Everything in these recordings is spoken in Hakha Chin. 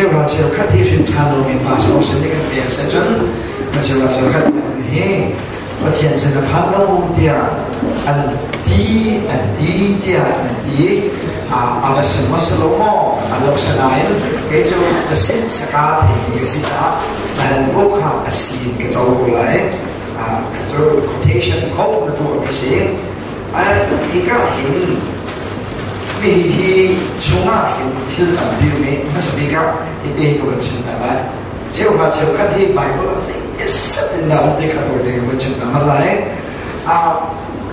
Cheuhra cheukhat hi hrin ṭhan lomi pastor sin nih kan pek seh cun na cheuhra cheukhat hi Pathian sin a phan lo tiah an ti an ti tiah an ti. A va si maw si lo maw an lo si nain kei cu ka sin saka thei ka si caah na hal ko kha a si in ka co ko lai. Cu quotation kho na tuah mi si. Hika hin hihi chungah hin thil tampi um i hmasa bik ah hiti hi ka van chim hna lai. Cheuhra cheukhat hi Bible ah zeisat in dah um ti kha tawi tein ka van chim hna hmanh lai.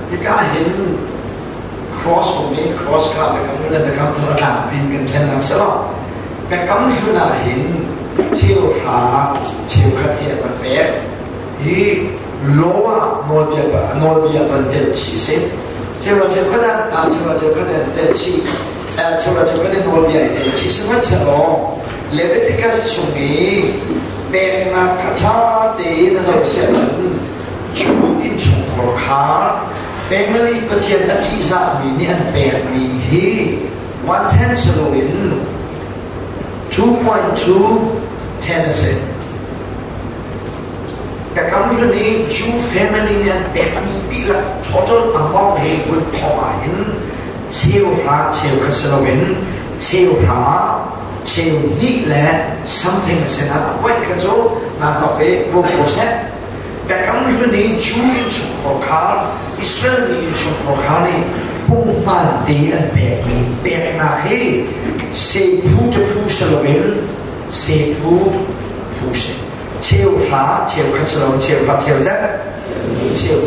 Hika hin cross um i cross kha biakam hlun le biakam thar a tlangpi in kan ṭhen lang selaw biakam hlun ah hin cheuhra cheukhat hi a kan pek. Hi law ah nawlbia nawlbia van telh chih si. Cheuhra cheukhat ah cheuhra cheukhat in telh chih cheuhra cheukhat in nawlbia i telh chih sihmanhsehlaw Leviticus chung i peknak kha ṭha tein a zoh siah cun cu innchungkhar kha family Pathian a ṭihzahmi nih an pekmi hi one ten si loin 2.2 ten a si. Biakam hlun i Jew family nih an pekmi dihlak total amount he vun thawng ahhin cheuhra cheukhat si loin cheuhra cheu hnih le something a si na point kha cu naa hnok i rum ko seh. Biakam hlun i Jew innchungkhar kha Israel mi innchungkhar kha nih punghman te an pekmi peknak hi sephu te phu si loin sephu phu si. Cheuhra cheukhat si lo cheuhra cheu zet cheu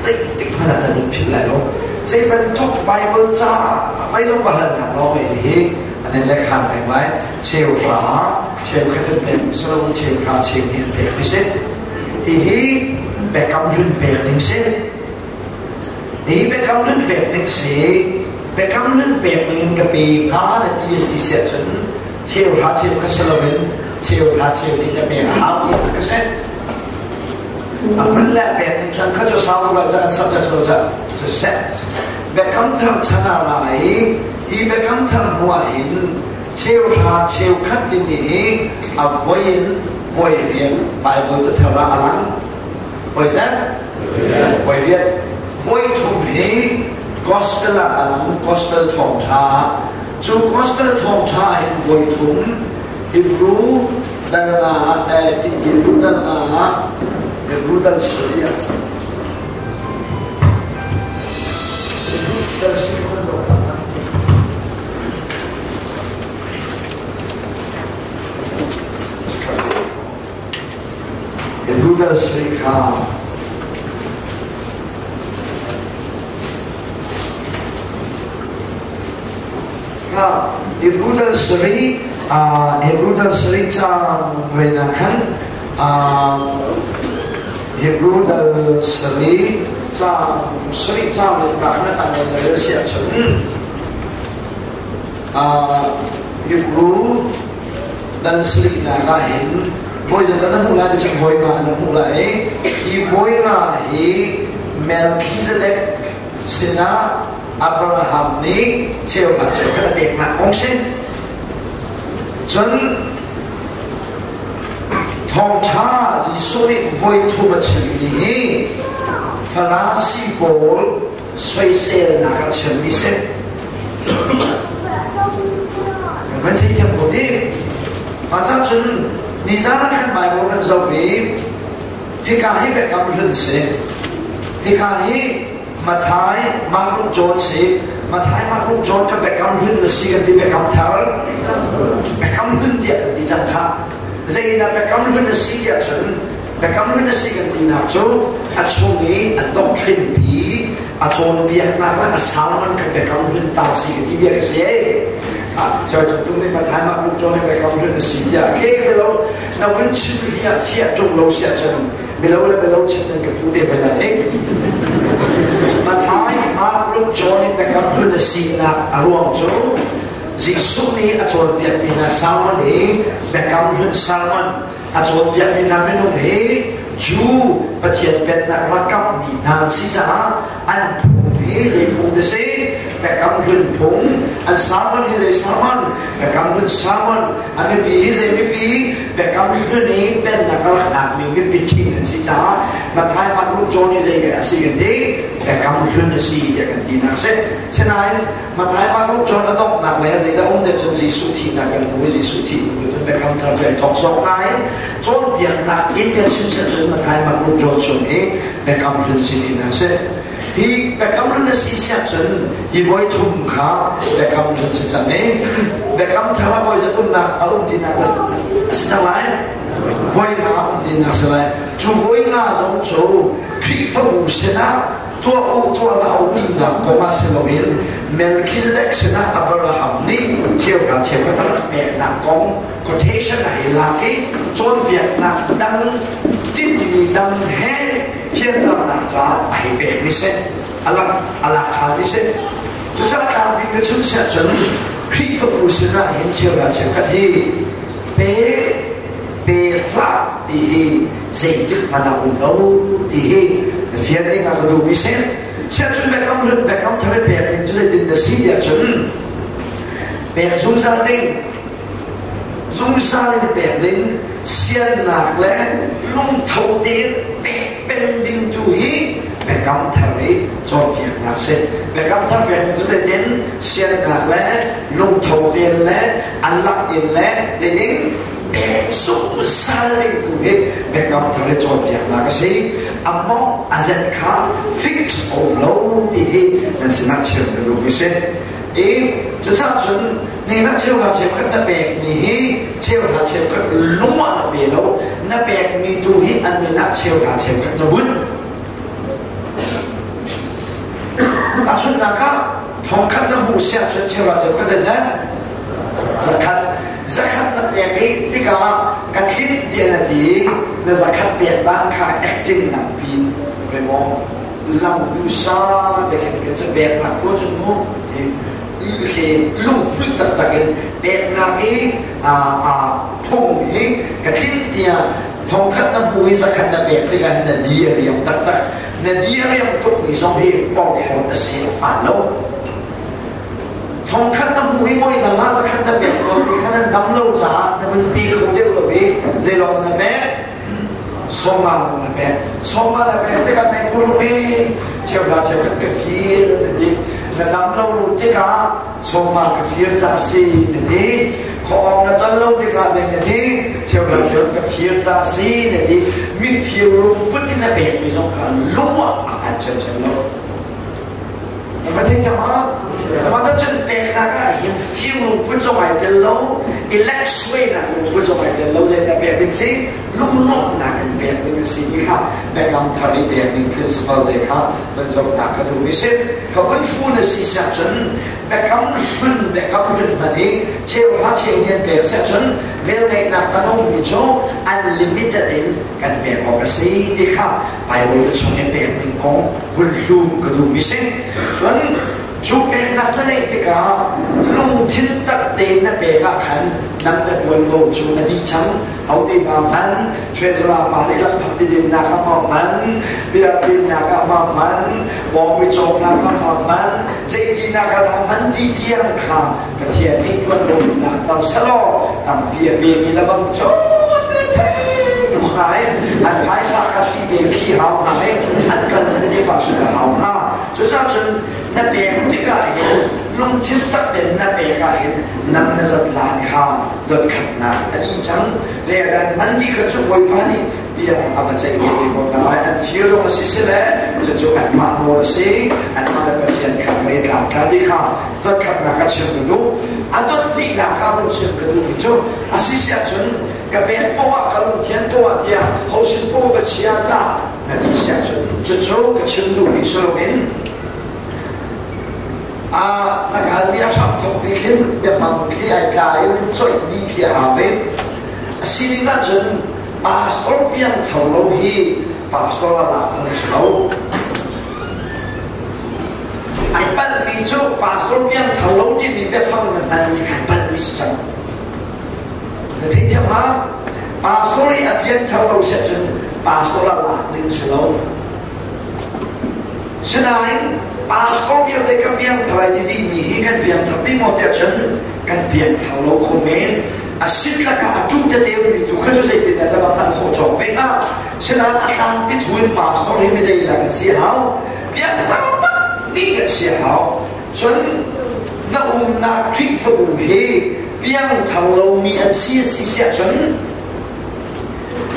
zeitik hmanh ah nan in philh lai lo. Zei bantuk Bible ca vai zong va hal hna law mei hi an in lekhan peng lai. Cheuhra cheukhat an pek si lo cheuhra cheu hi an pek mi si. Hihi biakam hlun pek ding si. Hi biakam hlun pek ding si. Biakam hlun pek ning in ka pe hnga na ti a si siah cun cheuhra cheukhat si loin cheuhra cheu nih na pek a hau ti ka si. A phun le pek ning cang kha cu sau tuk lai cang subject lo ca cu seh. Biakam thar chan ah lai hi biakam thar hnu ah hin cheuhra cheukhat timi hi a voi in voi rian Bible cathar ah a lang. Voi zat? Voi riat. Voi thum hi gospel ah a lang, gospel thawngṭha. Cu gospel thawngṭha hin voi thum Hebrew dal nga Hebrew dal nga Hebrew dal sari ah Hebrew dal sari kan zoh ta. Hebrew dal sari kha Hebrew dal sarih Hebrew dal sarih caang voinak khan Hebrew dal sarih caang sarih caang in ka khan a tang in rel si ahcun Hebrew dal sarihnak ah hin voi zeizat na hmuh lai ti cun voi nga na hmuh lai hi voi nga hi Melchizedek sinah Abraham nih cheukhat cheukhat a peknak kong si. Cun thawngṭha Jesuh nih voi thum a chimmi hi Farasi pawl soiselnak a chimmi si. Kan theithiam ko ti. Mah cang cun nizan ah khan Bible kan zoh i hika hi biakam hlun si. Hika hi Mathai, Mark, Luke, John si. Mathai, Mark, Luke, John kha biakam hlun na si kan ti biakam thar. Biakam hlun tiah kan ti cang kha. Zeidah biakam hlun na si tiah cun biakam hlun na si kan tinak cu a chung i a doctrine pi a cawnpiaknak le a sermon kha biakam hlun ta si ka ti bia ka si ei. So cung tum nih Mathai, Mark, Luke, John biakam hlun na si tiah ke belo na vun chim hi ah fiah ṭung lo siah cun Milo le milo chim nan ka pu te bal lai. Mathai, Mark, Luke, John in biakam hlun a sinak a ruang cu Jesuh nih a cawnpiakmi hna sermon hi biakam hlun sermon a cawnpiakmi hna minung hi Jew Pathian pennak rakapmi hna an si caah an phung hi zei phung ti si? Biakam Hlun phung, an sermon hi zei sermon? Biakam Hlun sermon, a mipi hi zei mipi? Biakam Hlun i pennak a rak lakmi mipi ṭhing an si caah Matthai, Mark, Luke, John hi zei a si kan ti? Biakam Hlun a si tiah kan tinak a si. Sinain Matthai, Mark, Luke, John a donghnak lei ah zeidah um deuh cun Jesuh thihnak kan hmu i Jesuh thih hnu cun Biakam Thar cu ai thawk zok nain cawnpiaknak in kan chim seh cun Matthai, Mark, Luke, John chung i Biakam Hlun si tinak a si. Hi Biakam Hlun a si siah cun hi voi thum kha Biakam Hlun si cang i Biakam Thar ah voi zat umnak a um tinak a si cang lai. Voi nga a um tinak a si lai. Cu voi nga zong cu Khrihfabu sinah tuah u tuah hlah u tinak kong ah si loin Melchizedek sinah Abraham nih cheuhra cheukhat a rak peknak kong quotation a hei lak i cawnpiaknak dang tinhmi dang he fianternak caah a hei pekmi si a lak a lak ṭhanmi si. Cucaah tlangpi ka chim siah cun Khrihfabu sinah hin cheuhra cheukhat hi pe pe hlah ti hi zeitik hmanh ah um lo ti hi na fian ding ah ka duhmi si. Siah cun Biakam Hlun Biakam Thar i pek ning cu zeitin na si tiah cun pek zungzal ding, zungzal in pek ding, siannak le lungtho tein pek peng ding tu hi Biakam Thar i cawnpiaknak si. Biakam Thar pek ning cu zeitin siannak le lungtho tein le a lak in le zeitin pek zungzal ding tu hi Biakam Thar i cawnpiaknak a si. A mawng a zet kha fix a um lo ti hi nan sinah chim ka duhmi si. I cucaah cun ni na cheuhra cheukhat na pekmi hi cheuhra cheukhat lung ah na pe lo, na pekmi tu hi an min ah cheuhra cheukhat na bunh. Tahchunhnak ah thongkhat na hmuh siah cun cheuhra cheukhat zeizat? Zakhat. Zakhat na pek i tikah ka tlinh tiah na ti, na zakhat pek dan kha acting nang pin ve maw? Lam dusa te khin ke cu peknak ko cun mu khi lungput taktak in peknak i phung hi ka tlinh tiah thongkhat na hmu i zakhat na pek tikah na di a riam taktak. Na di a riam tukmi zong hi porhlawt a si a hmaan lo. Thongkhat na hmu i voi dang ah zakhat na pek tawn ti kha nan dam lo caah na vun pe kho deuh lo i zeilawng na pek? Sawmnga lawng na pek. Sawmnga na pek tikah nai phurung i cheuhra cheukhat ka fir na ti. Na dam lo tikah sawmnga ka fir ca si na ti. Khuaawng na ton lo tikah zei na ti? Cheuhra cheukhat ka fir ca si na ti. Mifir lungput in na pekmi zong kha lung ah a hman ṭhiamṭhiam lo. Va theithiam ah mah cun peknak ah hin fir lungput zong ai tel lo, elect suainak lungput zong ai tel lo. Zeidah pek ding si? Lunglawmhnak in pek ding a si ti kha Biakam Thar i pek ding principle te kha van zohnak ka duhmi si. Ka un fu na si siah cun Biakam Hlun Biakam Hlun hmanh i cheuhra cheu nih an pek siah cun velngeihnak a nungmi cu unlimited in kan pek awk a si ti kha Bible ka chung i pek ding kong hun hlum ka duhmi si. Cun cu peknak na neih tikah lungthin tak tein na pek ah khan nang na ṭuanvo cu a dih cang. Hote hna hman, treasurer pa nih lakphak tidinnak ah ma hman, biakinn-nak ah ma hman, bawngbi cawknak ah ma hman, zeitinak ah dah hman ti tiang kha Pathian nih ṭuanvo nak tam selaw tampi a pemi le bang cun le thei tuk hna i an phaisa kha hri te khi hau hna i an kal an ti pah sui hau hna. Cucaah cun na pek tikah hin lungthin tak tein na pek ah hin nang na zatlan kha dotkhatnak a dih cang. Zeiah man ti kha cu Bawipa nih bia a va ceih ve te ko hna lai. An fir zong a si sile cucu anmah nawl a si, anmah le Pathian kha mei a tlang tla ti kha dotkhatnak a chim ka duh. A dot dihnak kha vun chim ka duhmi cu a si si ahcun ka pek poah ka lungthian poah tiah hosin poah va chia ta na ti si ahcun cucu ka chim duhmi si loin a na halmi a hram thok bik hin biafang khi ai tla i coih dih khi a hau ve. A sining ahcun pastor piang tho lo hi pastor a lak an si lo. Ai palhmi cu pastor piang tho lo timi biafang na hmanmi kha ai palhmi si cang. Na theithiam ma? Pastor i a pian tho lo si ahcun pastor a lak ding si lo. Sinain Pastor vialte kan piangthar ai ti dihmi hi kan piangthar dih maw tiah cun kan piangthar lo kho men. A sitlak ah a ṭum tete ummi tu kha cu zeitindah dah kan khawh cawk ve hnga? Sinain a tlangpi thu in pastor hi mi zeidah kan si hau? Piangthar bak mi kan si hau. Cun na umnak Khrihfabu hi piangthar lomi an si a si siah cun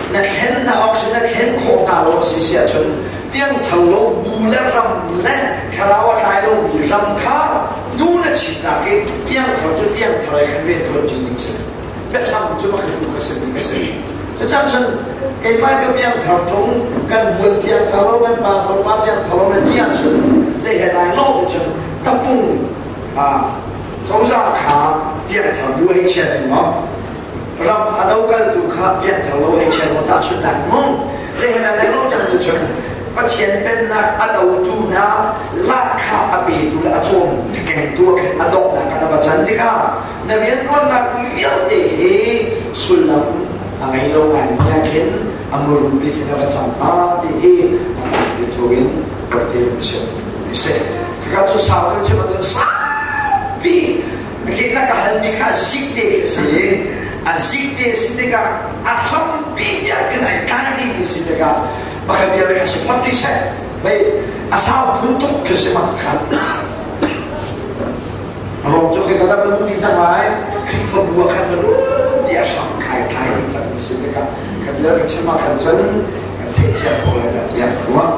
na thlen hna awk si na thlen khawh hna lo a si si ahcun piangthar lo bu le ram le thlarau a tlai lomi ram kha nu na chimnak i piangthar cu piangthar ai khan rian ṭuan ṭi ding si biahram cu pakhat tu ka si mi ka si. Cucaah cun keimah ka piangthar ṭung kan buan piangthar lo kan pastor pa piangthar lo na ti ahcun zei he dai lo te cun tapung cozah kha piangthar bu hei chia ding maw ram a dokaltu kha pianthar lo hei ṭhial maw tahchunhnak mung zeihenah lo cang tu cun Pathian pennak a dotu hna lahkhah a petu le a cawm kengtu a khen a donghnak ah na va can tikah na rianṭuannak vialte hi sullam a ngei lo ngai mi ah khin a muru bik in a va cang hnga ti hi a tlangpi thu in rak te kan chim mi si. Khaka cu sau deuh chim ahcun saupi na ka halmi kha zik te khi a si i a zik te a si tikah a hrampi tiah khin ai tlai dingmi si tikah pakhat vial kha si phot rih seh hei a sau phun tuk khi si mak khan rom cu khi ka da lu ti cang lai Khrihfabu ah khan lu ti a hram khai tlai ding cang mi si tikah kha vial ka chim ah khan cun kan theihthiam ko lai dah tiah ka ruah.